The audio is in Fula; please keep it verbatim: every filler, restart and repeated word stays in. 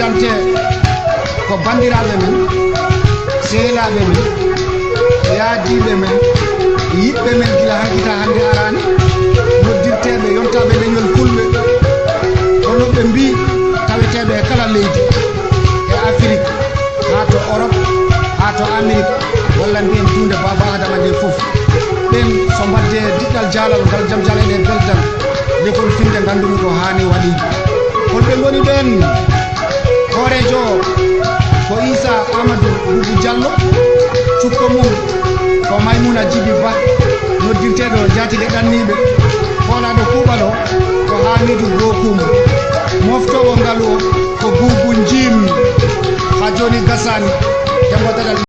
Wonte ko banndiraaɓe men, sehilaaɓe men, yaadiiɓe men, yiɓɓe men gila hanki taa hannde araani, noddirteeɓe, yontaaɓe leñol Fulɓe, kono ɓe mbii taweteeɓe e kala leydi, e Afirik, haa to Orop, haa to Amerik, walla mbiyen duunde Baaba Adama nde fof. Ɓen so mbaɗde diɗɗal jaalal ngal, jam jala e belɗam, lefol finde nganndu-mi ko haani waɗiide. Holɓe ngoni ɓeen? Hooreejo o ko Issa Amadou Boubou Diallo, cukko mum ko Maimouna Djiby Ba, noddirteeɗo Njaatigi Ɗanniiɓe, koolaaɗo kuuɓal o ko Hamidou Bokoum, moftoowo ngalu o ko Boubou Njim. Haa jooni gasaani, Demba Dadal